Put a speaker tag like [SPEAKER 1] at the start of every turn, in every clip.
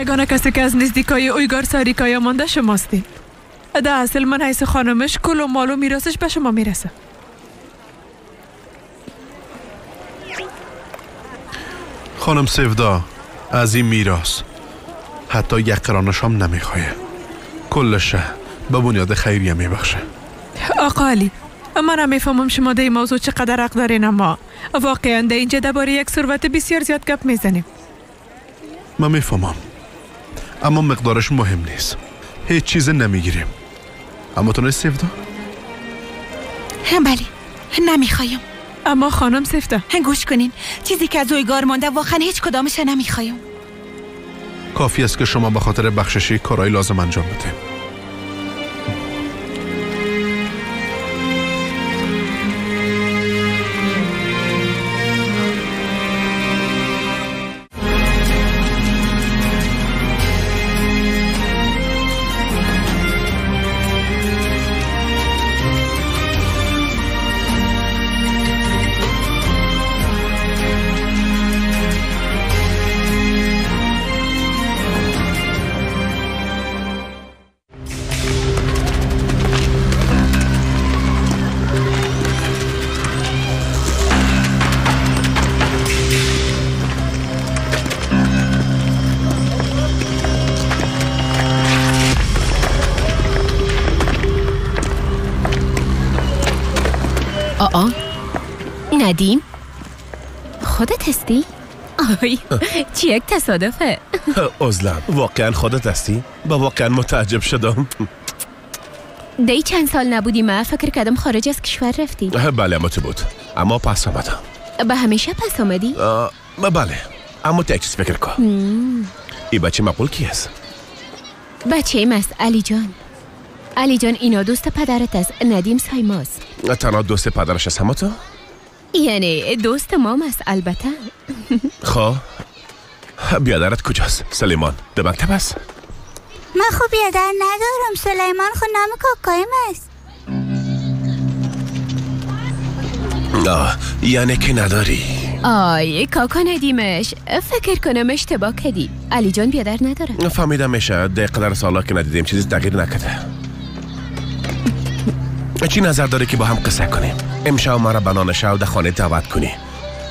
[SPEAKER 1] یگانه کسی که از نزدیکای اویگار ساریکایا مانده شماستین. در اصل من حیث خانمش کل و مال و میراثش به شما میرسه.
[SPEAKER 2] خانم سفدا از این میراث حتی یک قرانش هم نمیخواه. کلشه به بنیاد خیریه میبخشه.
[SPEAKER 1] آقا علی، من هم میفهمم شما در این موضوع چقدر حق دارین، اما واقعا در اینجا درباره یک ثروت بسیار زیاد گپ میزنیم.
[SPEAKER 2] من میفهمم، اما مقدارش مهم نیست. هیچ چیز نمیگیریم. اما تو نیست سفدا؟
[SPEAKER 3] بله، نمیخوایم.
[SPEAKER 1] اما خانم سفدا،
[SPEAKER 3] گوش کنین، چیزی که از اویگار مانده واقعا هیچ کدامش نمیخوایم.
[SPEAKER 2] کافی است که شما به خاطر بخششی کارهای لازم انجام بده.
[SPEAKER 4] آه ندیم، خودت هستی؟ آی چی یک تصادفه.
[SPEAKER 5] ازلم واقعا خودت هستی؟ با واقعا متعجب شدم.
[SPEAKER 4] دی چند سال نبودی، من فکر کردم خارج از کشور رفتی.
[SPEAKER 5] بله اما تو بود، اما پس آمدم.
[SPEAKER 4] به همیشه پس آمدی؟
[SPEAKER 5] بله، اما تو یک چیز فکر کن. این بچه مقبول کی است؟
[SPEAKER 4] بچه ایم است علی جان. علی جان اینا دوست پدرت است، ندیم سایماز.
[SPEAKER 5] تنها دوست پدرش است همه تو؟
[SPEAKER 4] یعنی دوست مام است البته.
[SPEAKER 5] خب بیادرت کجاست؟ سلیمان در مکتب است؟
[SPEAKER 6] من خب بیادر ندارم، سلیمان خود نام کاکایم است.
[SPEAKER 5] آه یعنی که نداری؟
[SPEAKER 4] آی کاکا ندیمش، فکر کنم اشتباه کردی. علی جان بیادر نداره.
[SPEAKER 5] فهمیدم میشه، ده قدر سالا که ندیدیم چیزی تغییر نکرده. چی نظر داری که با هم قصه کنیم؟ امشب مرا بنان شو در خانه دعوت کنی،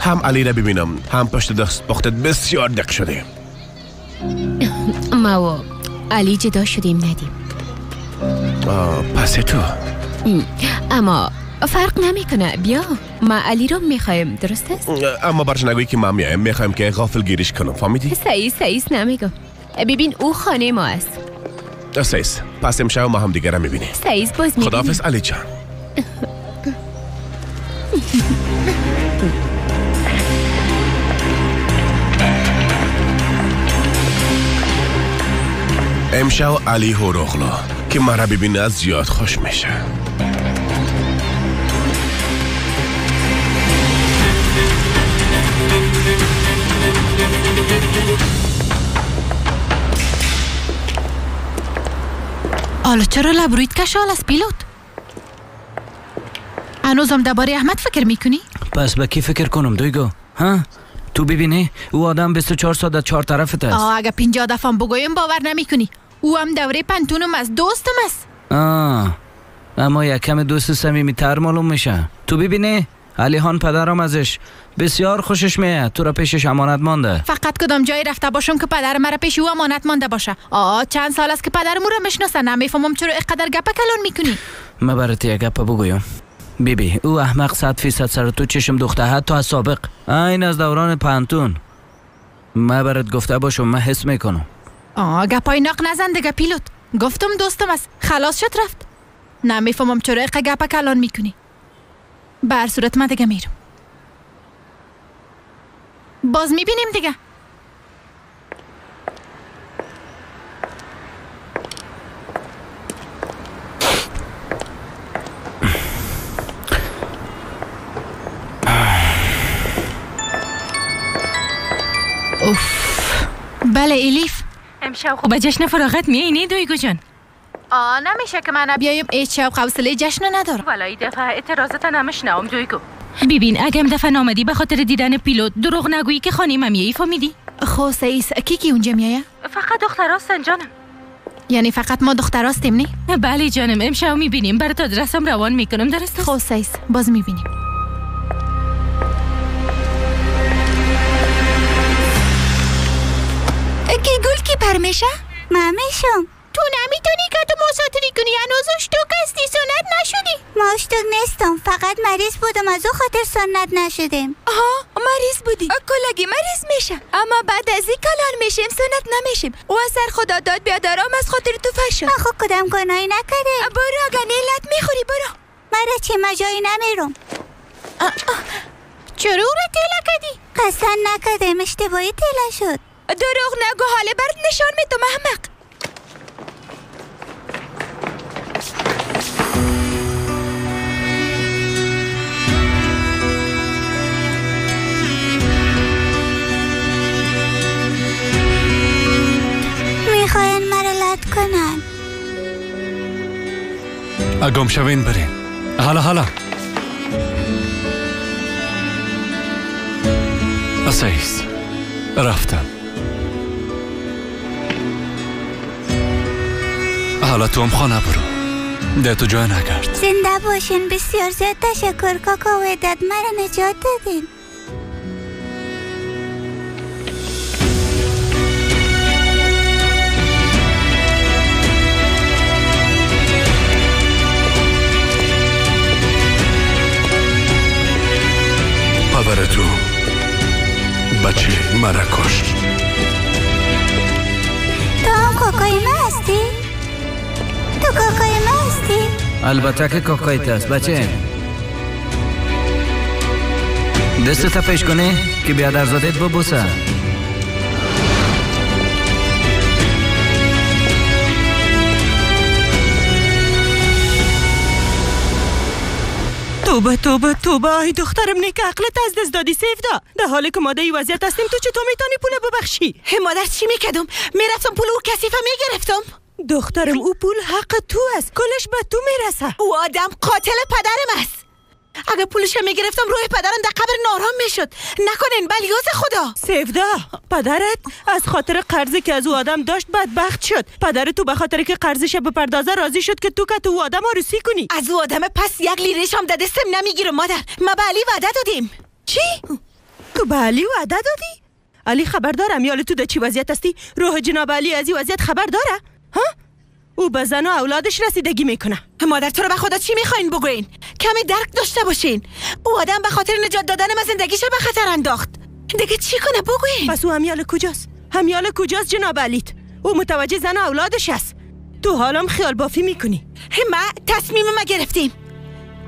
[SPEAKER 5] هم علی را ببینم هم پشت دست پختت بسیار دق شده.
[SPEAKER 4] ما و علی جدا شدیم ندیم.
[SPEAKER 5] پس تو؟
[SPEAKER 4] اما فرق نمیکنه، بیا ما علی رو میخوایم، درست است؟
[SPEAKER 5] اما برش نگویی که ما میایم، میخوایم که غافل گیریش کنم، فهمیدی؟
[SPEAKER 4] سعیس نمیگم. ببین او خانه ما است.
[SPEAKER 5] سعیس پس امشب ما هم دیگه را میبینیم.
[SPEAKER 4] سعیس باز میبینیم.
[SPEAKER 5] خداحافظ علی جان. امشب علی هوروغلو که مرا ببینه از زیاد خوش میشه.
[SPEAKER 3] حالا چرا لب رویت کشال است پیلوت؟ هنوزم درباره احمد فکر میکنی؟
[SPEAKER 7] پس به کی فکر کنم دویگو؟ ها؟ تو ببینی او آدم 24 ساعت در چهار طرفت است.
[SPEAKER 3] اگه 50 دفعه بگویم باور نمیکنی. او هم دوره پنتونم است، دوستم است.
[SPEAKER 7] اما یکم دوست صمیمیتر معلوم میشه. تو ببینی علی خان پدرم ازش بسیار خوشش میاد، تو را پیشش امانت مانده.
[SPEAKER 3] فقط کدام جایی رفته باشم که پدر مرا پیش او امانت مانده باشه. چند سال است که پدرم او را میشناسه، نمیفهمم چرا اینقدر گپ کلان میکنی.
[SPEAKER 7] من برات یک گپ بگویم. بیبی او احمق 100% سر تو چشم دوخته، حتی از سابق، این از دوران پانتون. من برات گفته باشم من حس میکنم.
[SPEAKER 3] گپای ناق نزن دیگه پیلوت. گفتم دوستم است، خلاص شد رفت. نمیفهمم چرا اینقدر گپ کلان میکنی. به هر صورت من دیگه میرم. باز میبینیم دیگه. اوف. بله الیف،
[SPEAKER 8] امشب خوب جشن فراغت میای نه دویگو جان؟
[SPEAKER 3] نمیشه که من بیایم، هیچ شوق حوصله جشن ندارم.
[SPEAKER 8] والا این دفعه اعتراضت نمیشنوم دویگو. ببین اگه دفعه نامدی به خاطر دیدن پیلوت دروغ نگویی که خانه من میایی، فهمیدی؟
[SPEAKER 3] خو سعیس کی کی اونجا میایه؟
[SPEAKER 8] فقط دختراستن جانم.
[SPEAKER 3] یعنی فقط ما دختراستیم نه؟
[SPEAKER 8] بله جانم، امشب میبینیم. برات آدرسم روان میکنم، درست؟
[SPEAKER 3] خب سیس، باز میبینیم.
[SPEAKER 6] کی گل کی پر میشه؟ من میشم.
[SPEAKER 3] تو نمیتونی که تو مساتری کنی، هنوز اشتوک هستی، سنت نشدی.
[SPEAKER 6] ما اشتوک نیستم، فقط مریض بودم، از او خاطر سنت نشدیم.
[SPEAKER 9] آها مریض بودی، کلگی مریض میشه، اما بعد از این کلان میشیم سنت نمیشیم. و سر خدا داد بیادرام از خاطر تو فشد.
[SPEAKER 6] من خود کدام گناهی نکردم.
[SPEAKER 9] برو اگه نیلت میخوری برو.
[SPEAKER 6] مرا چه مجایی نمیرم.
[SPEAKER 3] چرا او را تیله کردی؟
[SPEAKER 6] قصد نکردم، اشتباهی تیله شد.
[SPEAKER 9] دروغ نگو، حال برد نشان میتم احمق.
[SPEAKER 6] میخواین مرا لط کنن.
[SPEAKER 10] اگم شوین برین. حالا حالا اسیس رفتم. حالا تو هم خانه برو، ده تو جای نکرد.
[SPEAKER 6] زنده باشین، بسیار زیاد تشکر کاکا وداد، مرا نجات دادین.
[SPEAKER 2] پدر تو بچه مرا کشت.
[SPEAKER 6] تو هم کاکای من هستی؟ تو کاکای من هستی؟
[SPEAKER 7] البته که کاکایت است بچه. دستت پیش کنی که بیادرزادت ببوسه.
[SPEAKER 1] توبه توبه توبه، ای دخترم نیک عقلت از دست دادی سیفدا. در حالی که ما در این وضعیت هستیم تو چطور میتونی پول ببخشی؟
[SPEAKER 9] مادر چی میکردم؟ میرفتم پول او کثیفه میگرفتم.
[SPEAKER 1] دخترم او پول حق تو است، کلش به تو میرسه.
[SPEAKER 9] او آدم قاتل پدرم است. اگه پولش میگرفتم روح پدرم در قبر نارام میشد. نکنین بلیوز خدا.
[SPEAKER 1] سیفدا پدرت از خاطر قرضی که از او آدم داشت بدبخت شد. پدر تو به خاطر که قرضش بپردازه راضی شد که تو که تو او آدم عروسی کنی.
[SPEAKER 9] از او آدم پس یک لیرش هم در دستم نمیگیرم مادر. ما به علی وعده دادیم.
[SPEAKER 1] چی؟ تو به علی وعده دادی؟ علی خبر دارم یال تو در چی وضعیت هستی؟ روح جناب علی از این وضعیت خبر داره؟ ها؟ او به زن و اولادش رسیدگی میکنه.
[SPEAKER 9] مادر تو رو به خدا چی میخواین بگوین؟ کمی درک داشته باشین. او آدم به خاطر نجات دادن من زندگیش به خطر انداخت. دیگه چی کنه بگوین؟
[SPEAKER 1] پس او همیال کجاست؟ همیال کجاست جناب علیت؟ او متوجه زن و اولادش است. تو حالم خیال بافی میکنی.
[SPEAKER 9] ما تصمیم ما گرفتیم.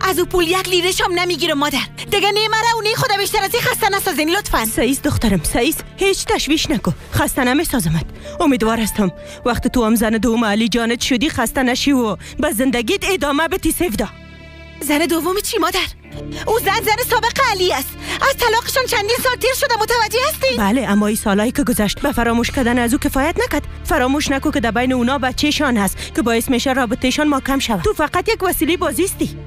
[SPEAKER 9] از او پول یک لیرش هم نمیگیرم مادر. دیگه نه مرا و نه خدا بیشتر از این خسته نسازین لطفا.
[SPEAKER 1] سعیس دخترم سعیس، هیچ تشویش نکن، خسته نمیسازمت. امیدوار هستم وقت تو هم زن دوم علی جانت شدی خسته نشی و به زندگیت ادامه بدی سیفدا.
[SPEAKER 9] زن دوم چی مادر؟ او زن سابق علی است. از طلاقشان چندین سال تیر شده، متوجه هستی؟
[SPEAKER 1] بله، اما این سالایی که گذشت به فراموش کردن از او کفایت نکرد. فراموش نکن که در بین اونا بچه‌شان هست که باعث میشه رابطهشان محکم شود. تو فقط یک وسیله بازیستی.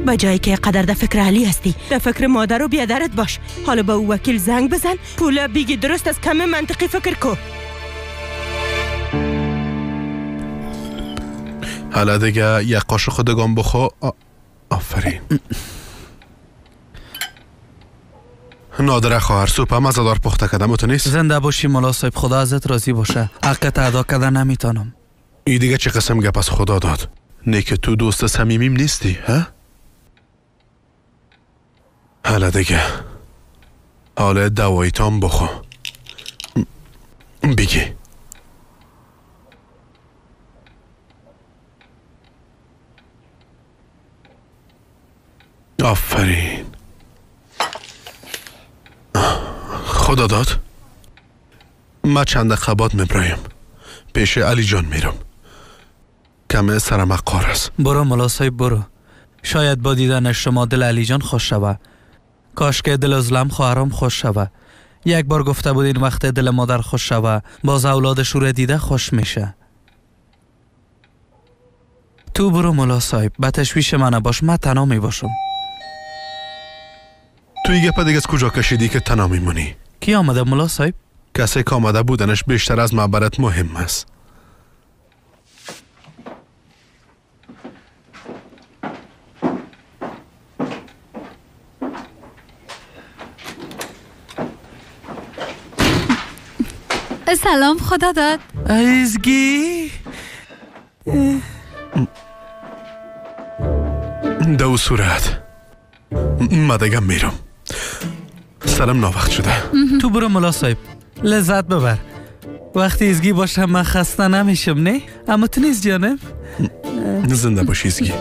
[SPEAKER 1] به جایی که قدر در فکر علی هستی، در فکر مادر و بیادرت باش. حالا با او وکیل زنگ بزن، پول بیگی درست از کم منطقی فکر کو.
[SPEAKER 2] حالا دیگه یک قاشق خودگان بخو. آفرین. نادره خواهر سوپ مزه‌دار پخته کردم و تو نیست؟
[SPEAKER 11] زنده باشی ملا صاحب، خدا ازت راضی باشه. حقت ادا کردن نمیتونم.
[SPEAKER 2] ای دیگه چه قسم گپ از خدا داد؟ نه که تو دوست صمیمیم نیستی، ها؟ حالا دیگه حالا دوایتان بخو. بگی آفرین. خدا داد ما چند دقیقه بعد میبرایم پیش علی جان میرم. کمه سرم قار است.
[SPEAKER 11] برو ملا صاحب برو. شاید با دیدن شما دل علی جان خوش شوه. کاش که دل ازلم خواهرم خوش شوه. یک بار گفته بودین وقت دل مادر خوش شوه، باز اولادش رو دیده خوش میشه. تو برو ملا صاحب، به تشویش من نباش، من تنها می باشم.
[SPEAKER 2] تو این گپه دیگه از کجا کشیدی که تنها میمونی؟
[SPEAKER 11] کی آمده ملا صاحب؟
[SPEAKER 2] کسی که آمده بودنش بیشتر از معبرت مهم است.
[SPEAKER 3] سلام خدا داد.
[SPEAKER 11] ایزگی
[SPEAKER 2] دو صورت ما دیگه میرم، سرم ناوقت شده.
[SPEAKER 11] تو برو ملا صاحب، لذت ببر. وقتی ایزگی باشه من خسته نمیشم. نه اما تو نیست جانم.
[SPEAKER 2] زنده باشی ایزگی.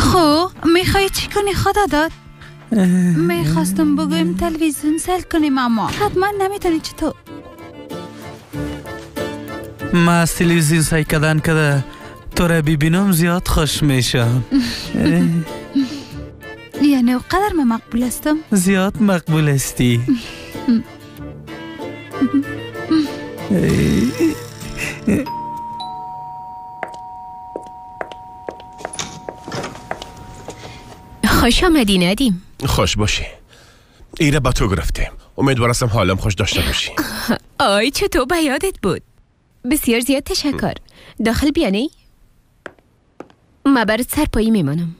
[SPEAKER 3] خب میخوای چی کنی خدا داد؟ میخواستم بگویم تلویزیون سل کنیم اما حتما نمیتونی. چطور؟
[SPEAKER 11] ما از تلویزیون سعی کردن که تو را ببینم زیاد خوش میشم.
[SPEAKER 3] یعنی قدر من مقبول هستم؟
[SPEAKER 11] زیاد مقبول هستی.
[SPEAKER 4] خوش آمدی ندیم.
[SPEAKER 5] خوش باشی. ایره با تو گرفتیم. امیدوارم حالم خوش داشته باشی.
[SPEAKER 4] آی چطور به یادت بود. بسیار زیاد تشکر. داخل بیا. نه ما برات سرپایی میمانم.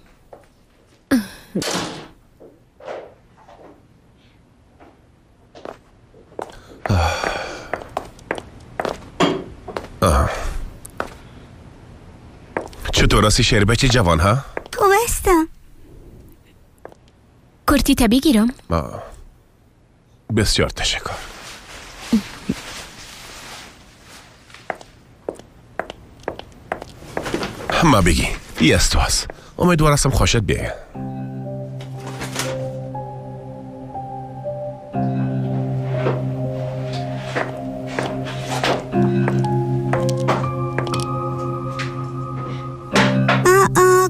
[SPEAKER 5] چطور هستی شربت جوان ها؟
[SPEAKER 6] خوب هستم.
[SPEAKER 4] کرتی تا بگیرم؟
[SPEAKER 5] بسیار تشکر. ما بگی ای از تو هست. امیدوار هستم خوشت بیایه.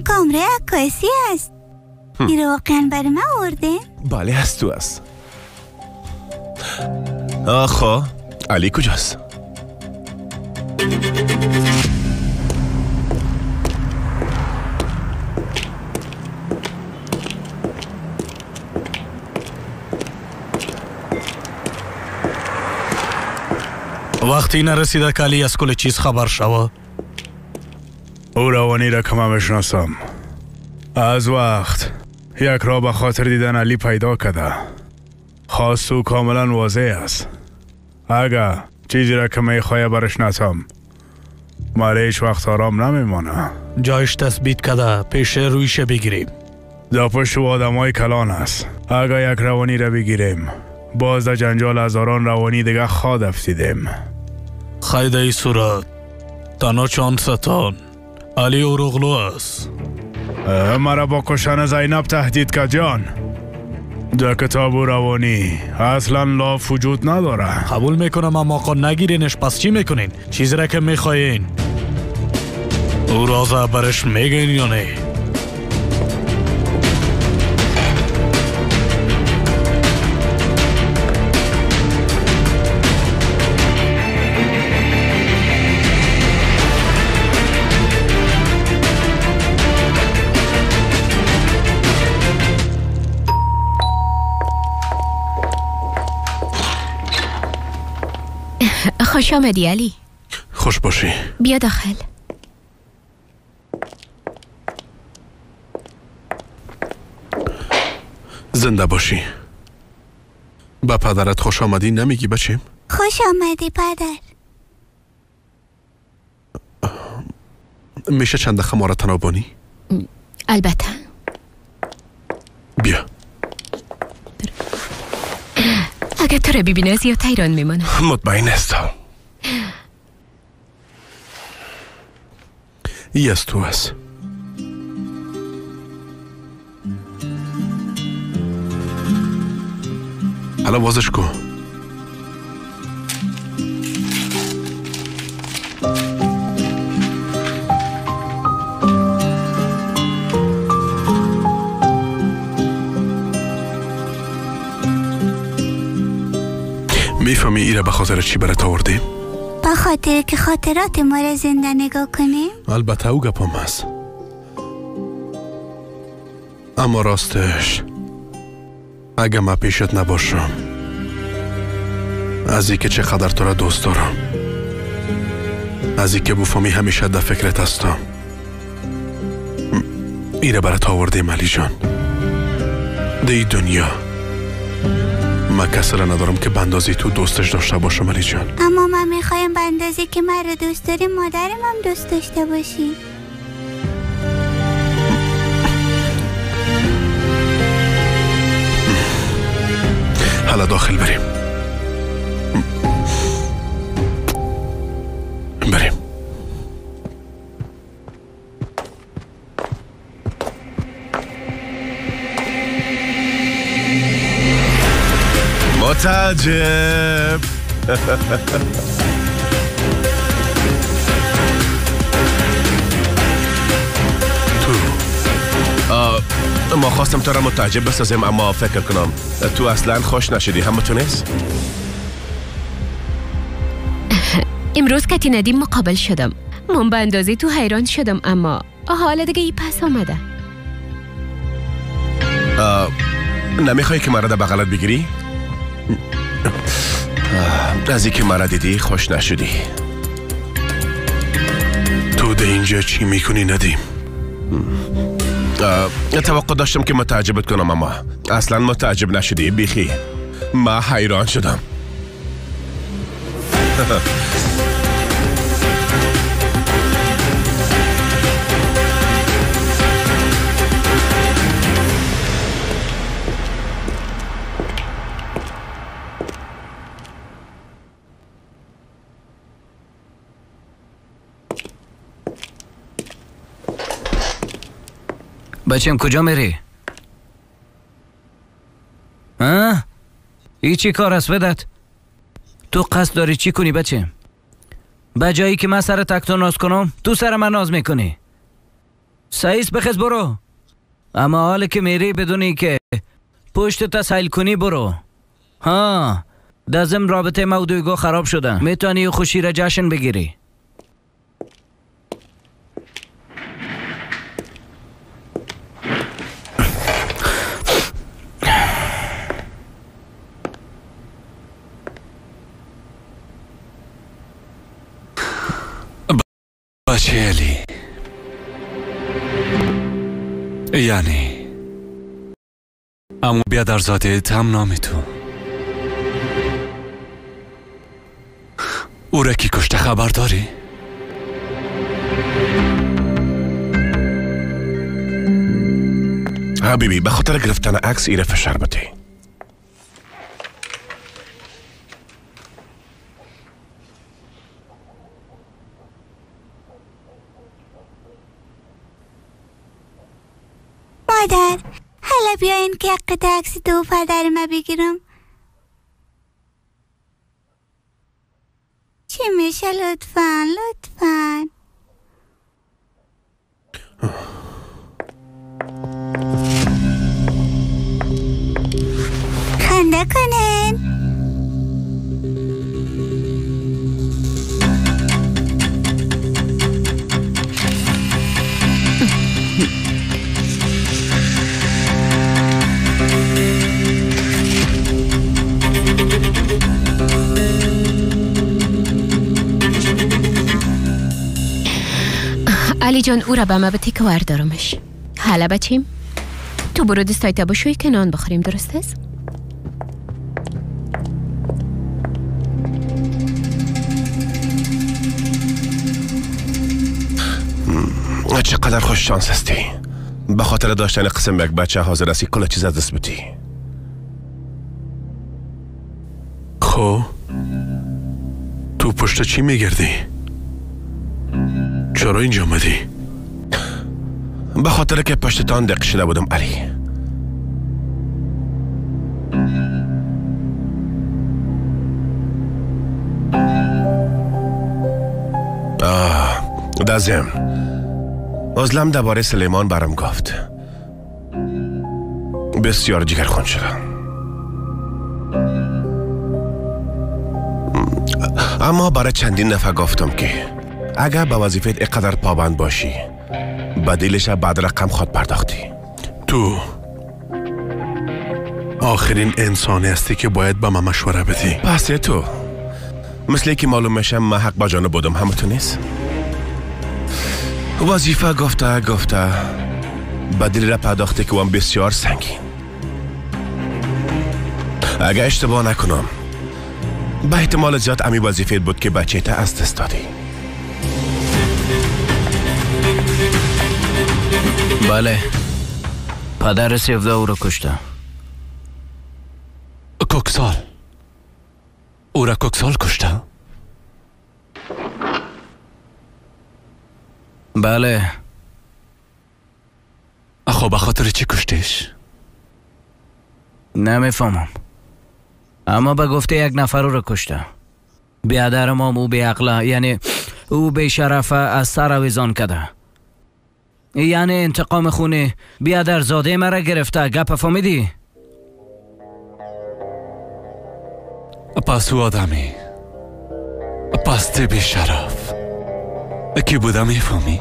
[SPEAKER 6] کامره عکاسی است. این واقعا برای من آورده؟
[SPEAKER 5] بله از تو است. آخو علی کجاست؟
[SPEAKER 10] وقتی نرسیده که علی از کل چیز خبر شوه.
[SPEAKER 12] او روانی را که من میشناسم از وقت یک را به خاطر دیدن علی پیدا کرده. خواست او کاملا واضح است. اگر چیزی را که میخواه برش نتم مالی هیچ وقت آرام نمیمانه.
[SPEAKER 10] جایش تثبیت کرده پیش رویش بگیریم.
[SPEAKER 12] در پشت آدم های کلان است. اگر یک روانی را بگیریم باز در جنجال هزاران روانی دیگه خواد افتیدیم.
[SPEAKER 10] خیده ای صورت تنها چند ستان علی اوروغلو است.
[SPEAKER 12] مرا با کشتن زینب تهدید کرد جان. در کتاب و روانی اصلا لاف وجود نداره.
[SPEAKER 10] قبول میکنم اما آقا نگیرینش. پس چی میکنین؟ چیزی را که میخواین او راز برش میگین یا نه؟
[SPEAKER 4] خوش آمدی علی.
[SPEAKER 2] خوش باشی.
[SPEAKER 4] بیا داخل.
[SPEAKER 2] زنده باشی. به پدرت خوش آمدی نمیگی بچیم؟
[SPEAKER 6] خوش آمدی پدر.
[SPEAKER 2] میشه چند دقیقه ما را تنها بانی؟
[SPEAKER 4] البته.
[SPEAKER 2] بیا.
[SPEAKER 4] اگر تو را ببینه زیاد حیران میمانه.
[SPEAKER 5] مطمئن هستم.
[SPEAKER 2] ای از تو است. حالا بازش کن. میفهمی ایره به خاطر چی برات آوردیم؟
[SPEAKER 6] به خاطر که خاطرات ما را زنده نگاه کنیم؟
[SPEAKER 2] البته او گپم هست، اما راستش اگه من پیشت نباشم، از اینکه چقدر تو را دوست دارم، از اینکه بفهمی همیشه در فکرت هستم، ایره برات آوردیم علی جان. در این دنیا من کسی را ندارم که به تو دوستش داشته باشم علی جان.
[SPEAKER 6] اما من میخوایم به اندازه که من را دوست داری مادرم هم دوست داشته باشی.
[SPEAKER 2] حالا داخل بریم. بریم.
[SPEAKER 5] متعجب. تو ما خواستم تو را متعجب بسازیم، اما فکر کنم تو اصلا خوش نشدی. هم تو نیست؟
[SPEAKER 4] امروز که ندیم مقابل شدم، من به اندازه تو حیران شدم، اما حالا دیگه ای پس آمده.
[SPEAKER 5] نمیخوای که مرا در بغلت بگیری؟ از اینکه مرا دیدی خوش نشدی.
[SPEAKER 2] تو ده اینجا چی میکنی ندیم؟
[SPEAKER 5] توقع داشتم که متعجبت کنم، اما اصلا متعجب نشدی. بیخی من حیران شدم.
[SPEAKER 7] بچم کجا میری؟ ها؟ ای چی کار است بدت؟ تو قصد داری چی کنی بچم؟ به جایی که من سر تک تو ناز کنم، تو سر من ناز میکنی. سعیس بخز برو. اما حال که میری بدونی که پشت تا سیل کنی برو. ها، دزم رابطه ما و دویگو خراب شده. میتونی خوشی را جشن بگیری.
[SPEAKER 13] بچه علی، یعنی امو بیادرزاده هم نام تو، او را کی کشته خبر داری؟
[SPEAKER 5] حبیبی به خاطر گرفتن عکس ایره فشار بده.
[SPEAKER 6] مادر، حالا بیاین که قطع عکس دو پدر ما بگیرم. چی میشه؟ لطفا لطفا. خنده کنین.
[SPEAKER 4] علی جان او را به ما به تیک وردارمش. حالا بچیم تو برو دستایتا بشوی که نان بخوریم، درست است؟
[SPEAKER 5] چقدر خوش شانس هستی. به خاطر داشتن قسم یک بچه حاضر هستی کل چیز از دست بدی.
[SPEAKER 2] خب تو پشت چی میگردی؟ چرا اینجا آمدی؟
[SPEAKER 5] به خاطر که پشتتان دق شده بودم علی. دازم ازلم درباره سلیمان برام گفت. بسیار جگرخون شدم. اما برای چندین دفعه گفتم که اگر به وظیفت اینقدر پابند باشی بدیلش بعد رقم خود پرداختی.
[SPEAKER 2] تو آخرین انسانی هستی که باید به من مشوره بدی.
[SPEAKER 5] پس تو مثل که معلوم میشه من حق با جانب بودم، همه تو نیست؟ وظیفه گفته گفته بدیل را پرداخته که وام بسیار سنگین. اگر اشتباه نکنم به احتمال زیاد امی وظیفه بود که بچه تا از دست دادی.
[SPEAKER 7] بله، پدر سیودا او را کشته.
[SPEAKER 13] کوکسال او را کوکسال کشته؟
[SPEAKER 7] بله.
[SPEAKER 13] خب به خاطر چی کشتیش؟
[SPEAKER 7] نمیفهمم، اما به گفته یک نفر او را کشته. بیادر ما او بیعقله، یعنی او بیشرفه از سر آویزان کرده، یعنی انتقام خونه بیادر زاده مرا گرفته. گپ فهمیدی؟
[SPEAKER 13] پس او آدمی پس بیشرف کی بوده میفهمی؟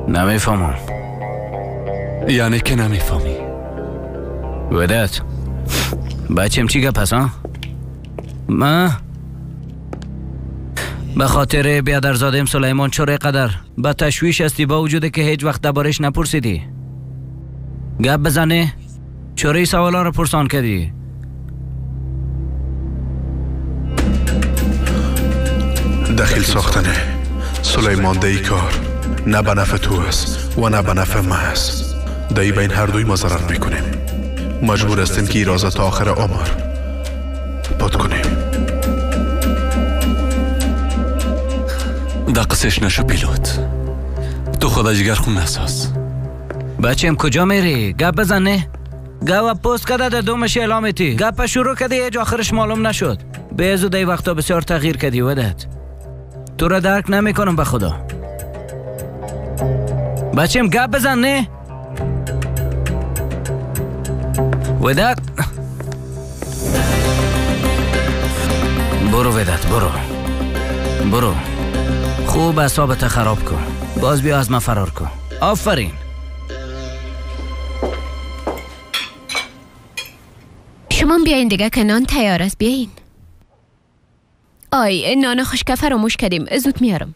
[SPEAKER 7] نمیفهمم.
[SPEAKER 13] یعنی که نمیفهمی؟
[SPEAKER 7] ودت بچم چی گپ هست؟ ما به خاطر بیادرزادم سلیمان چرا قدر به تشویش هستی با وجود که هیچ وقت دربارش نپرسیدی؟ گپ بزنه، چرا این سوالا رو پرسان کردی؟
[SPEAKER 2] دخیل ساختنه سلیمان دی کار نه به نفع تو است و نه به نفع ما است. دی بین هر دوی ما ضرر میکنیم. مجبور هستیم که ایرازه تا آخر عمر پد کنیم.
[SPEAKER 13] دقسش نشو پیلوت، تو خدا جگر خون نساز.
[SPEAKER 7] بچم کجا میری؟ گپ بزنه. گپ پست کرده در دومش اعلام تی. گپ شروع کردی هیچ آخرش معلوم نشد. به زودی دی وقتا بسیار تغییر کردی ودت. تو را درک نمی کنم به خدا. بچم گپ بزن نه؟ ودت برو ودت، برو برو، خوب اعصابت خراب کن، باز بیا از من فرار کن. آفرین.
[SPEAKER 4] شما بیاین دیگه که نان تیار است. بیاین. آی نان خشکه فراموش کردیم، زود میارم.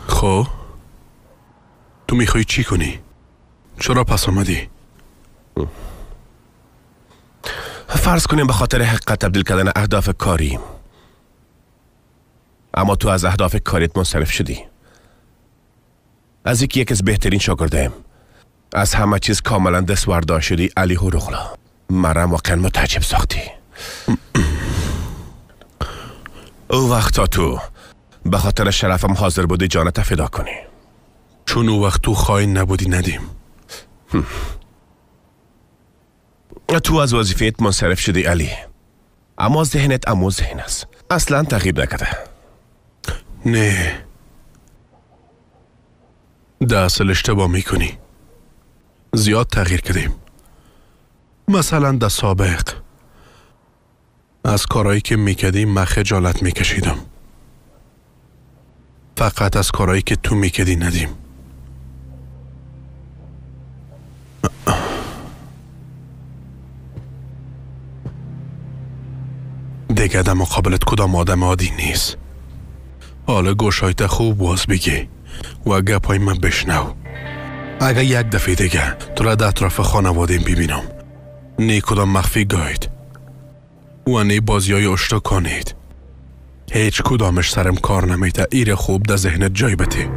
[SPEAKER 2] خب تو میخوای چی کنی؟ چرا پس آمدی؟
[SPEAKER 5] فرض کنیم به خاطر حقیقت تبدیل کردن اهداف کاری، اما تو از اهداف کاریت منصرف شدی. از یکی یک از بهترین شاگردم، از همه چیز کاملا دست وردار شدی. علی هوروغلا مرا واقعا متعجب ساختی. او وقتا تو به خاطر شرفم حاضر بودی جانت فدا کنی.
[SPEAKER 2] چون او وقت تو خائن نبودی ندیم.
[SPEAKER 5] تو از وظیفه‌ات منصرف شدی علی، اما ذهنت امو ذهن است، اصلا تغییر نکرده.
[SPEAKER 2] نه، در اصل اشتباه میکنی. زیاد تغییر کردیم. مثلا در سابق از کارهایی که میکردیم من خجالت میکشیدم. فقط از کارهایی که تو میکردی ندیم. دیگه در مقابلت کدام آدم عادی نیست. حالا گوشایت خوب باز بگی و گپای من بشنو. اگر یک دفعه دیگه تو را در اطراف خانواده ببینم، نه کدام مخفی گاید و نه بازی های اشتا کنید، هیچ کدامش سرم کار نمیده. ایر خوب در ذهنت جای بده،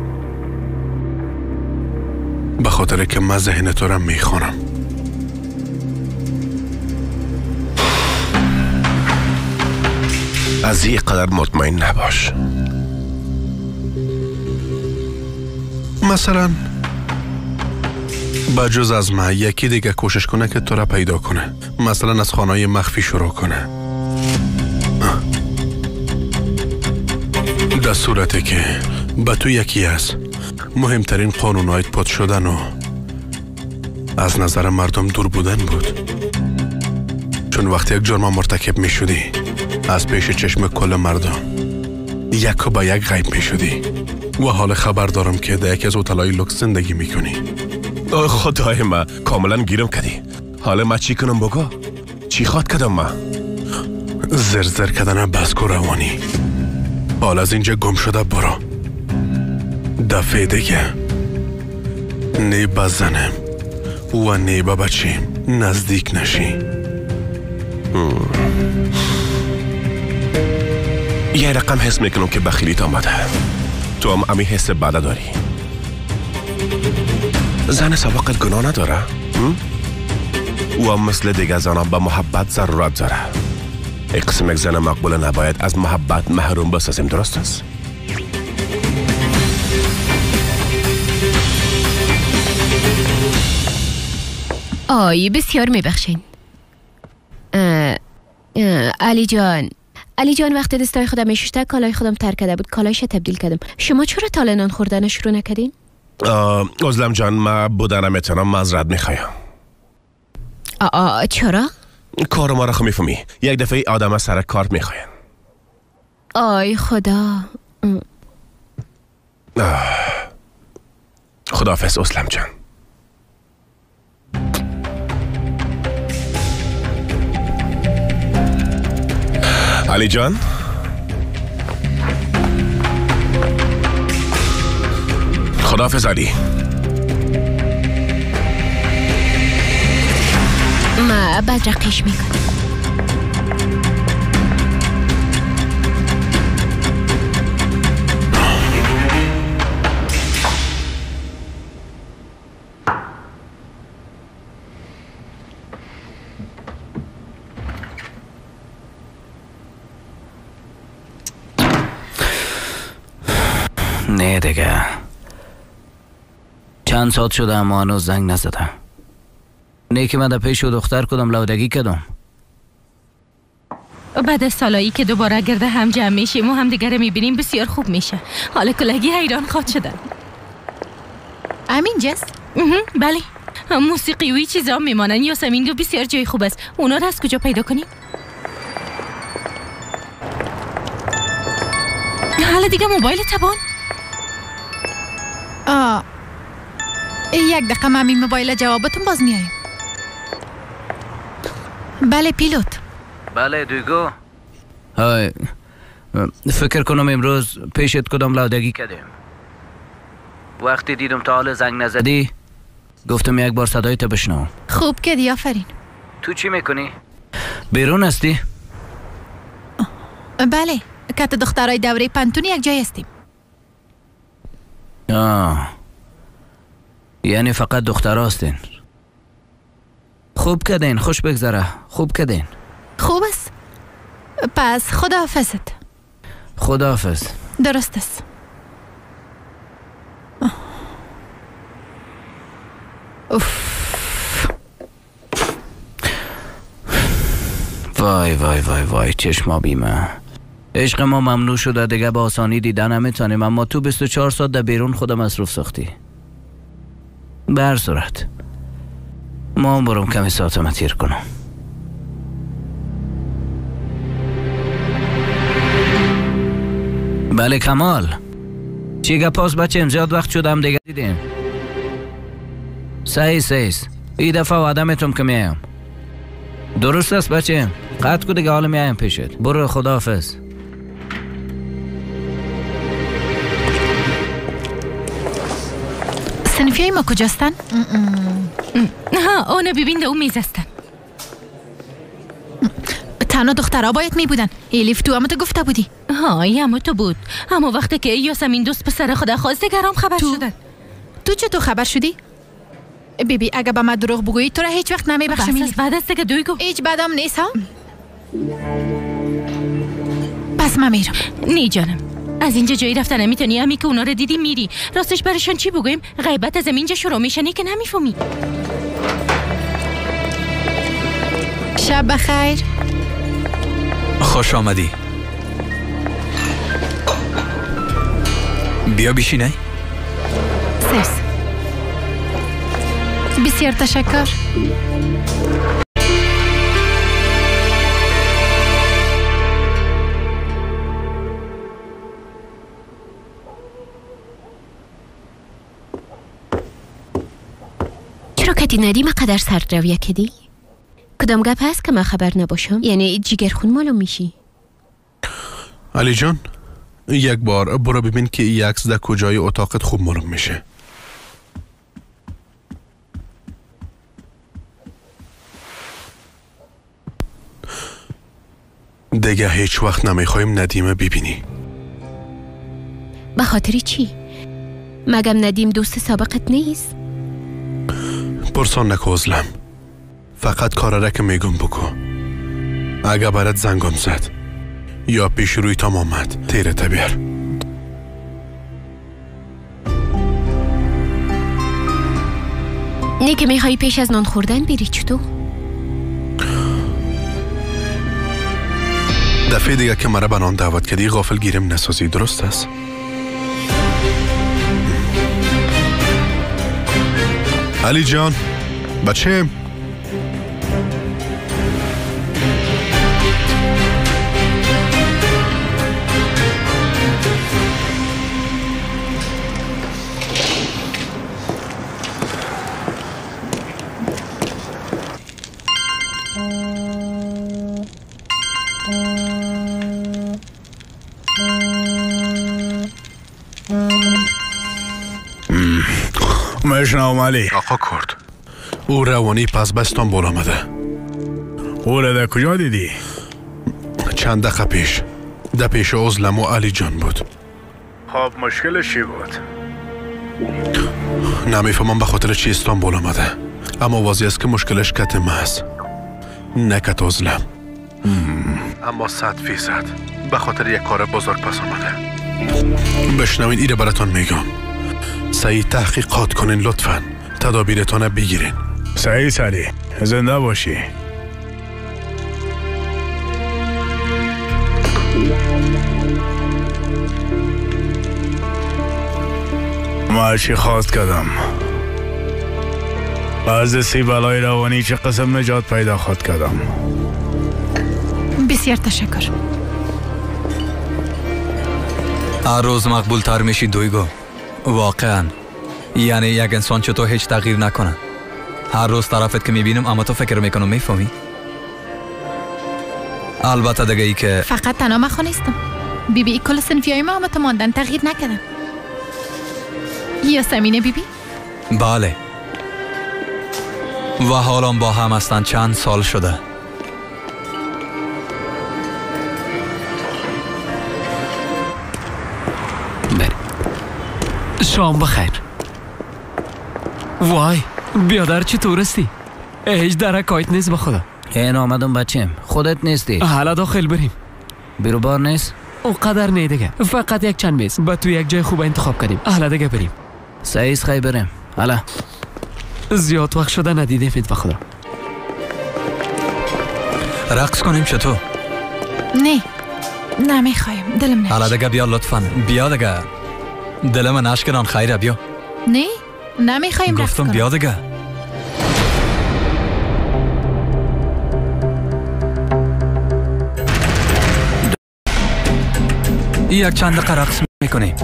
[SPEAKER 2] به خاطر که من ذهن تو را میخوانم.
[SPEAKER 5] از این قدر مطمئن نباش.
[SPEAKER 2] مثلا بجز از من یکی دیگه کوشش کنه که تو را پیدا کنه، مثلا از خانه مخفی شروع کنه، در صورتی که به تو یکی از مهمترین قانون‌های پد شدن و از نظر مردم دور بودن بود. چون وقتی یک جرم مرتکب می شدی از پیش چشم کل مردم یک به یک غیب می شدی و حال خبر دارم که در یکی از هتل‌های لوکس زندگی می کنی.
[SPEAKER 5] خدای من، کاملا گیرم کردی. حالا من چی کنم بگو؟ چی خواد کردم من؟
[SPEAKER 2] زرزر کردن بس کو روانی. حالا از اینجا گم شده برو. دفعه دیگه نی بزنم و نی به بچیم نزدیک نشی.
[SPEAKER 5] یه رقم حس میکنم که بخیلیت آمده. تو هم امی حس بده داری. زن سابقت گناه نداره؟ او هم مثل دیگه زنها به محبت ضرورت داره. یک قسم یک زن مقبول نباید از محبت محروم بسازیم، درست است؟
[SPEAKER 4] آی بسیار میبخشین. علی جان، علی جان وقتی دستای خودم میشوشته کالای خودم تر کرده بود، کالایش تبدیل کردم. شما چرا تا نان خوردن شروع نکردین؟
[SPEAKER 5] ازلم جان، من بودن نمیتونم، معذرت میخوایم.
[SPEAKER 4] چرا؟
[SPEAKER 5] کار ما را خو میفهمی، یک دفعه آدم سر کار میخواین.
[SPEAKER 4] آی خدا.
[SPEAKER 5] خداحافظ اسلم جان. علی جان، خداحافظ علی.
[SPEAKER 4] ما بدرقش میکنم.
[SPEAKER 7] نه دیگه، چند ساعت شده اما هنوز زنگ نزده. نه که من در پیش و دختر کدام لودگی کدام.
[SPEAKER 8] بعد از سالایی که دوباره گرده هم جمع میشیم و هم دیگره میبینیم بسیار خوب میشه. حالا کلگی حیران خواد شدن.
[SPEAKER 3] امین جست؟
[SPEAKER 8] بله، موسیقی و چیزا میمانن. یاسمین گفت بسیار جای خوب است. اونا را از کجا پیدا کنیم؟ حالا دیگه موبایل تبان.
[SPEAKER 3] یک دقیقه من این موبایل جوابتون باز میایم. بله پیلوت.
[SPEAKER 7] بله دوگو. های فکر کنم امروز پیشت کدام لودگی کردیم. وقتی دیدم تا حال زنگ نزدی گفتم یک بار صدای تو بشنوم.
[SPEAKER 3] خوب کردی، آفرین.
[SPEAKER 7] تو چی میکنی؟ بیرون هستی؟
[SPEAKER 3] بله، کت دخترای دوره پنتون یک جای هستیم.
[SPEAKER 7] یعنی فقط دخترها هستین. خوب کردین، خوش بگذره. خوب کردین.
[SPEAKER 3] خوب است. پس خداحافظت.
[SPEAKER 7] خداحافظ.
[SPEAKER 3] درست است. اوف.
[SPEAKER 7] وای وای وای وای، چشما بیمه. عشق ما ممنوع شده دیگه، با آسانی دیدن نمیتونیم، اما تو 24 ساعت در بیرون خودم مصروف ساختی. به هر صورت ما هم برم کمی ساعتم تیر کنم. بله کمال، چی گپاس بچیم؟ زیاد وقت شدم دیگه دیدیم. سعی سعی ای دفعه وعده میتم که میایم. درست است بچیم، قطع کو دیگه، حالا میایم پیشت. برو خداحافظ.
[SPEAKER 3] صنفی های ما کجاستن؟
[SPEAKER 8] ها اونو ببین، ده اون میز هستن.
[SPEAKER 3] تنها دخترها باید می بودن. الیف تو اما تو گفته بودی.
[SPEAKER 8] ها اما تو بود، اما وقتی که یاسمین دوست پسر خدا خواست دیگرام خبر شدن.
[SPEAKER 3] تو چطور خبر شدی؟ بیبی اگه به من دروغ بگویی تو را هیچ وقت نمیبخشم.
[SPEAKER 8] بس بعد از دیگه دویگو
[SPEAKER 3] هیچ بدم نیست ها. پس من میرم.
[SPEAKER 8] نی جانم، از اینجا جایی رفتن نمیتونی. همی که اونا رو دیدی میری. راستش برشان چی بگویم؟ غیبت از اینجا شروع میشه که نمیفهمی.
[SPEAKER 3] شب بخیر.
[SPEAKER 13] خوش آمدی. بیا بشینه.
[SPEAKER 3] سرس. بسیار تشکر.
[SPEAKER 4] کتی ندیم قدر سرد رویه کدی؟ کدام گپ هست که من خبر نباشم؟ یعنی جیگرخون معلوم میشی؟
[SPEAKER 2] علی جان یک بار برو ببین که این عکس در کجای اتاقت خوب معلوم میشه. دیگه هیچ وقت نمیخوایم ندیمه ببینی.
[SPEAKER 4] به خاطر چی؟ مگم ندیم دوست سابقت نیست؟
[SPEAKER 2] پرسان نکو عزلم، فقط کار را که میگم بکو. اگه برات زنگم زد یا پیش روی تام آمد تیرت بیار.
[SPEAKER 4] نه که میخوای پیش از نان خوردن بری چطور؟
[SPEAKER 2] دفعه دیگه که مرا به نان دعوت کردی غافل گیرم نسازی، درست است؟ علی جان بچه
[SPEAKER 12] میشنوم علی.
[SPEAKER 2] آقا کرد او روانی پس به استانبول آمده.
[SPEAKER 12] او را در کجا دیدی؟
[SPEAKER 2] چند دقیقه پیش در پیش عزلم و علی جان بود.
[SPEAKER 12] خب مشکلش چی بود؟
[SPEAKER 2] نمیفهمم به خاطر چی استانبول آمده، اما واضح است که مشکلش کت ما است نه کت عزلم. اما 100% به خاطر یک کار بزرگ پس آمده. بشنوین ایره براتون میگم، سعی تحقیقات کنین لطفاً، تدابیرتان بگیرین.
[SPEAKER 12] سعی سعی زنده باشی. ما چی خواست کردم از سی بلای روانی چه قسم نجات پیدا خواهد کردم.
[SPEAKER 3] بسیار تشکر.
[SPEAKER 13] هر روز مقبول تر میشی دویگو. واقعا یعنی یک انسان چطور هیچ تغییر نکنه. هر روز طرفت که میبینم اما تو فکر میکنم میفهمی. البته دیگه ای که
[SPEAKER 3] فقط تنها من نیستم بیبی، بی کل صنفیای ما اما تو ماندن تغییر نکردن. یاسمینه بیبی؟
[SPEAKER 13] بله و حالا با هم هستن چند سال شده.
[SPEAKER 14] شام بخیر. وای بیادر چطور هستی؟ هیچ درکایت نیست به خدا.
[SPEAKER 7] این آمدم بچم، خودت نیستی.
[SPEAKER 14] حالا داخل بریم.
[SPEAKER 7] بیروبار نیست؟
[SPEAKER 14] اونقدر نه دیگه، فقط یک چند میز با تو یک جای خوب انتخاب کردیم. حالا دیگه بریم.
[SPEAKER 7] سعیز خیلی بریم. حالا
[SPEAKER 14] زیاد وقت شده ندیدیم به خدا.
[SPEAKER 13] رقص کنیم چطور؟
[SPEAKER 3] نه نمیخوایم، دلم نمیشه.
[SPEAKER 13] حالا دیگه بیا لطفا، بیا دیگه. دل من نشکنان خیره بیا.
[SPEAKER 3] نه نمیخوایم رقص
[SPEAKER 13] گفتم
[SPEAKER 3] کنم.
[SPEAKER 13] بیا دیگه. یک چند دقیقه رقص میکنیم.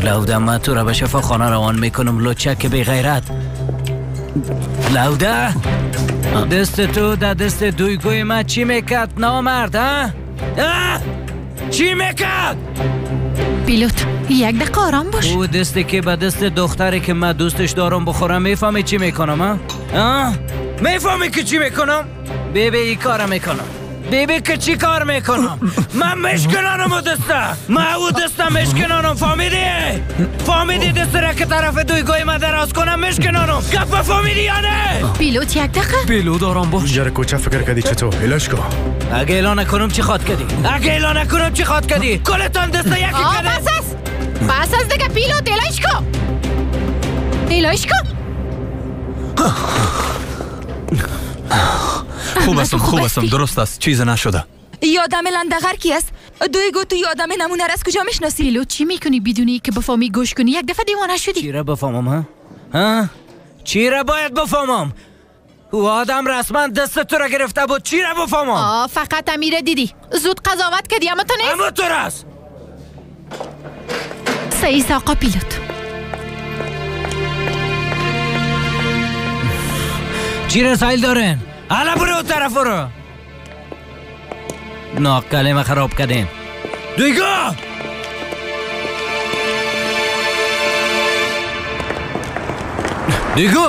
[SPEAKER 7] لوده من تو را به شفاخانه روان میکنم لچک بی غیرت. لوده دست تو در دست دویگوی من چی میکرد نامرد؟ ها؟ چی میکرد؟
[SPEAKER 3] پیلوت یک دقیقه آرام باش.
[SPEAKER 7] او دستی که به دست دختری که من دوستش دارم بخورم میفهمی چی میکنم؟ ها؟ میفهمی که چی میکنم؟ بیبی ای کار میکنم. بیبی که چی کار میکنم؟ من مشکنانم او دسته، من او دسته مشکنانم، فهمیدی؟ فهمیدی دست را که طرف دویگوی من دراز کنم مشکنانم. گپ فهمیدی یا نه؟
[SPEAKER 3] پیلوت یک دقیقه.
[SPEAKER 14] پیلوت آرام باش.
[SPEAKER 12] اینجا کوچه فکر کردی چطور؟ علاج کن.
[SPEAKER 7] اگه اعلان نکنم چی خواد کردی؟ اگه اعلان نکنم چی خواد کردی؟ کلتان دست یکی کردی.
[SPEAKER 3] بس است، بس است دیگه پیلوت، اعلانش کن، اعلانش کن.
[SPEAKER 13] خوب هستم، خوب هستم، درست است، چیز نشده.
[SPEAKER 15] یادم لندغر کی است؟ دویگو تو یادم نمونه را از کجا میشناسی؟
[SPEAKER 3] پیلوت چی میکنی بدونی که بفهمی گوش کنی؟ یک دفعه دیوانه شدی.
[SPEAKER 7] چی را بفهمم؟ ها؟ ها؟ چی را باید بفهمم؟ او آدم رسما دست تو را گرفته بود، چی را بفهمم؟
[SPEAKER 3] فقط امیر دیدی زود قضاوت کردی، اما تو نیست.
[SPEAKER 7] اما تو راست.
[SPEAKER 3] سعیس آقا پیلوت.
[SPEAKER 7] چی رسایل دارن؟ حالا برو طرف برو. ناقله ما خراب کردیم. دویگو! دویگو!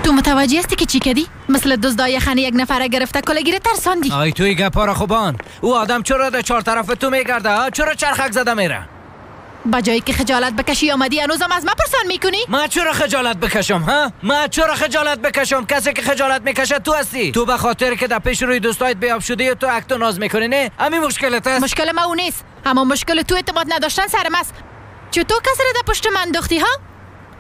[SPEAKER 3] تو متوجه هستی که چی کردی؟ مثل دزدای خانه یک نفره گرفته کلگیره ترساندی.
[SPEAKER 7] آی توی گپا را خوبان. او آدم چرا در چهار طرف تو میگرده؟ چرا چرخک زده میره؟
[SPEAKER 3] با جایی که خجالت بکشی آمدی هنوزم از ما پرسان میکنی؟
[SPEAKER 7] ما چرا خجالت بکشم ها؟ ما چرا خجالت بکشم؟ کسی که خجالت میکشه تو هستی. تو به خاطر که در پیش روی دوستایت بیاب شده تو اکتو ناز میکنی نه؟ همین مشکلت است.
[SPEAKER 3] مشکل ما او نیست، اما مشکل تو اعتماد نداشتن سرم است. چطور کسی را در پشت من انداختی ها؟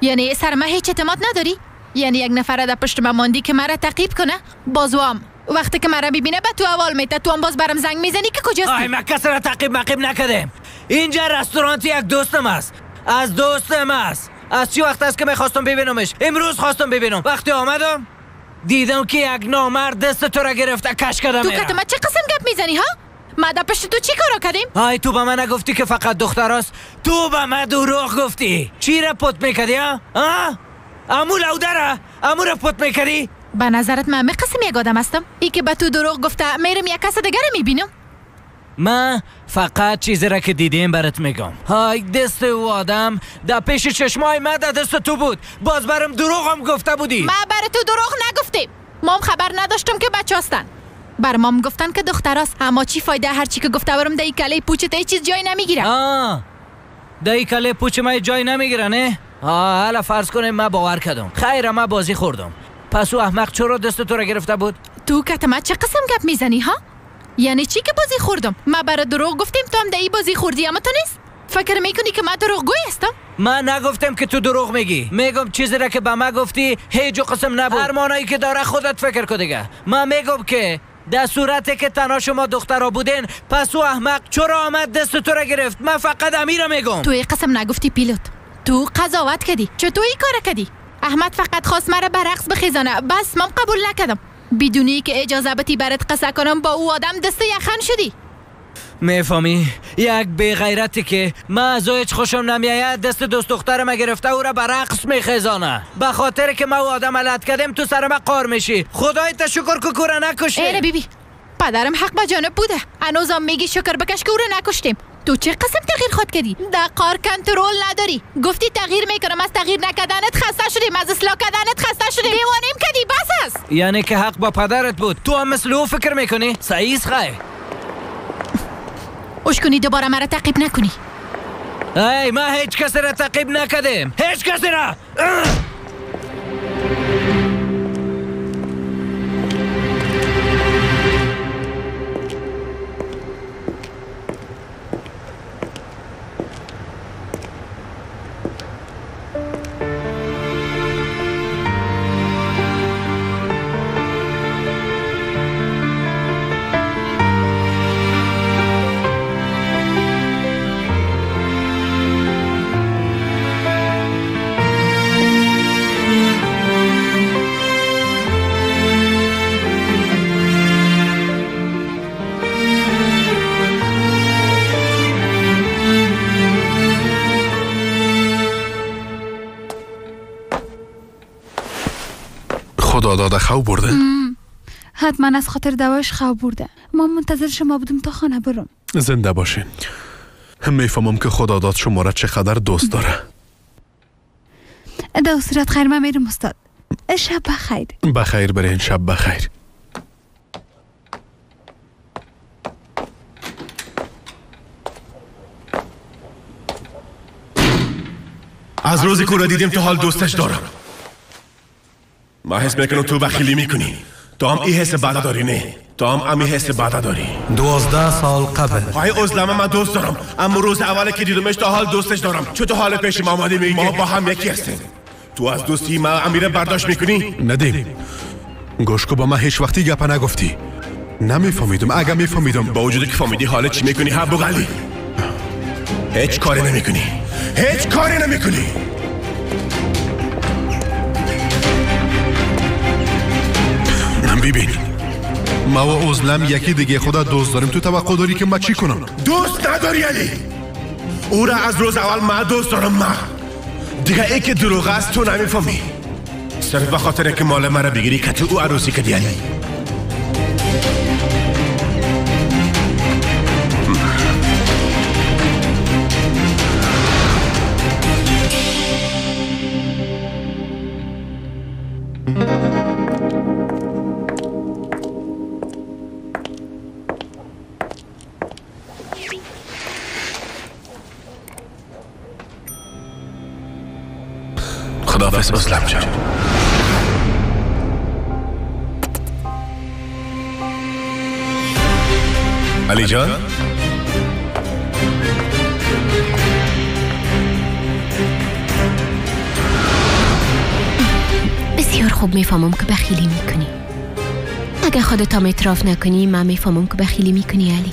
[SPEAKER 3] یعنی سر ما هیچ اعتماد نداری؟ یعنی یک نفر در پشت من ماندی که مرا تعقیب کنه؟ بازوام وقتی که مرا ببینه به تو اول میته، تو هم باز برم زنگ میزنی که کجاستی؟
[SPEAKER 7] آی ما کسی را تعقیب مقیب نکردیم. اینجا رستوران یک دوستم است، از دوستم است. از چی وقت است که میخواستم ببینمش، امروز خواستم ببینم. وقتی آمدم دیدم که یک نامرد دست تو را گرفته کش کرده میره.
[SPEAKER 3] تو که ما چه قسم گپ میزنی ها؟ ما در پشت تو چی کارا کردیم؟
[SPEAKER 7] آی تو به من نگفتی که فقط دختراست؟ تو به من دروغ گفتی. چی را پت میکردی ها؟ امو لودره امو را پت میکردی؟
[SPEAKER 3] به نظرت من قسم یک آدم هستم؟ ای که به تو دروغ گفته میرم یک کس دیگر میبینم.
[SPEAKER 7] من فقط چیزی را که دیدیم برات میگم. های دست او آدم در پیش چشمای من در دست تو بود، باز برم دروغم گفته بودی.
[SPEAKER 3] من بر تو دروغ نگفتیم. مام خبر نداشتم که بچه هستن. بر مام گفتن که دختراست، اما چی فایده؟ هر چی که گفته برم در این کله پوچت هیچ چیز جای نمیگیره.
[SPEAKER 7] در این کله پوچ من جای نمیگیره نه؟ حالا فرض کنیم من باور کردم، خیر من بازی خوردم. پس او احمق چرا دست تو را گرفته بود؟
[SPEAKER 3] تو کتمت چه قسم گپ میزنی ها؟ یعنی چی که بازی خوردم؟ ما برای دروغ گفتیم تو هم در بازی خوردی، اما تو نیست. فکر میکنی که من دروغگوی هستم؟
[SPEAKER 7] من نگفتم که تو دروغ میگی. میگم چیزی را که به من گفتی هیچ قسم نبود. هر معنایی که داره خودت فکر کن دیگه. من میگم که در صورتی که تنها شما دخترا بودین، پس او احمق چرا آمد دست تو را گرفت؟ من فقط امیر میگم.
[SPEAKER 3] تو قسم نگفتی پیلوت، تو قضاوت کردی. چطور این کار کردی؟ احمد فقط خواست مرا به رقص بخیزانه، بس من قبول نکردم. بدونی که اجازه بتی برات قصه کنم با او آدم دست یخن شدی.
[SPEAKER 7] میفهمی؟ یک بی غیرتی که من از او هیچ خوشم نمیآید دست دوست دخترم گرفته او را به رقص میخیزانه. به خاطر که ما او آدم لط کردیم تو سر ما قار میشی. خدای تشکر که کورا نکشی.
[SPEAKER 3] ای بیبی، پدرم حق به جانب بوده. هنوزم میگی شکر بکش که او را نکشتیم. تو چه قسم تغییر خود کردی؟ در قار کنترل نداری. گفتی تغییر میکنم، از تغییر نکردنت خسته شدیم، از اصلاح کردنت خسته شدیم، دیوانیم کردی، بس است.
[SPEAKER 7] یعنی که حق با پدرت بود. تو هم مثل او فکر میکنی؟ صحیح خیر.
[SPEAKER 3] اوش کنی دوباره مرا تعقیب نکنی.
[SPEAKER 7] ای ما هیچ کسی را تعقیب نکردیم، هیچ کسی را.
[SPEAKER 2] خدا داده خواب برده؟
[SPEAKER 16] حتما از خاطر دواش خواب برده. ما منتظر شما بودم تا خانه برم.
[SPEAKER 2] زنده باشین. میفهمم که خدا داد شما را چقدر دوست داره.
[SPEAKER 16] در صورت خیر من میرم استاد. شب بخیر.
[SPEAKER 2] بخیر برین، شب بخیر.
[SPEAKER 5] از روزی که را دیدیم تا حال دوستش دارم. ما حس میکنم تو بخیلی میکنی. تو هم این حس بده داری نه؟ تو هم امی حس بده داری.
[SPEAKER 11] 12 سال قبل.
[SPEAKER 5] های ازلمه من دوست دارم، اما روز اولی که دیدمش تا حال دوستش دارم. چون تو حال پیش ما آمدی میگی ما با هم یکی هستیم. تو از دوستی ما امیره برداشت میکنی؟
[SPEAKER 2] ندیم گوش کو، با من هیچ وقتی گپ نگفتی. نمیفهمیدم. اگه میفهمیدم
[SPEAKER 5] با وجودی که فهمیدی حال چی میکنی؟ ها بغلی هیچ کاری نمیکنی، هیچ کاری نمیکنی.
[SPEAKER 2] ببین ما و ازلم یکی دیگه خدا دوست داریم. تو توقع داری که ما چی کنم؟
[SPEAKER 5] دوست نداری علی. او را از روز اول ما دوست دارم. ما دیگه ای که دروغ است تو نمیفهمی. صرف به خاطر که مال مرا بگیری که تو او عروسی کردی علی. خداحافظ ازلم جان. علی جان،
[SPEAKER 4] بسیار خوب میفهمم که بخیلی میکنی. اگه خودت هم اعتراف نکنی من میفهمم که بخیلی میکنی علی.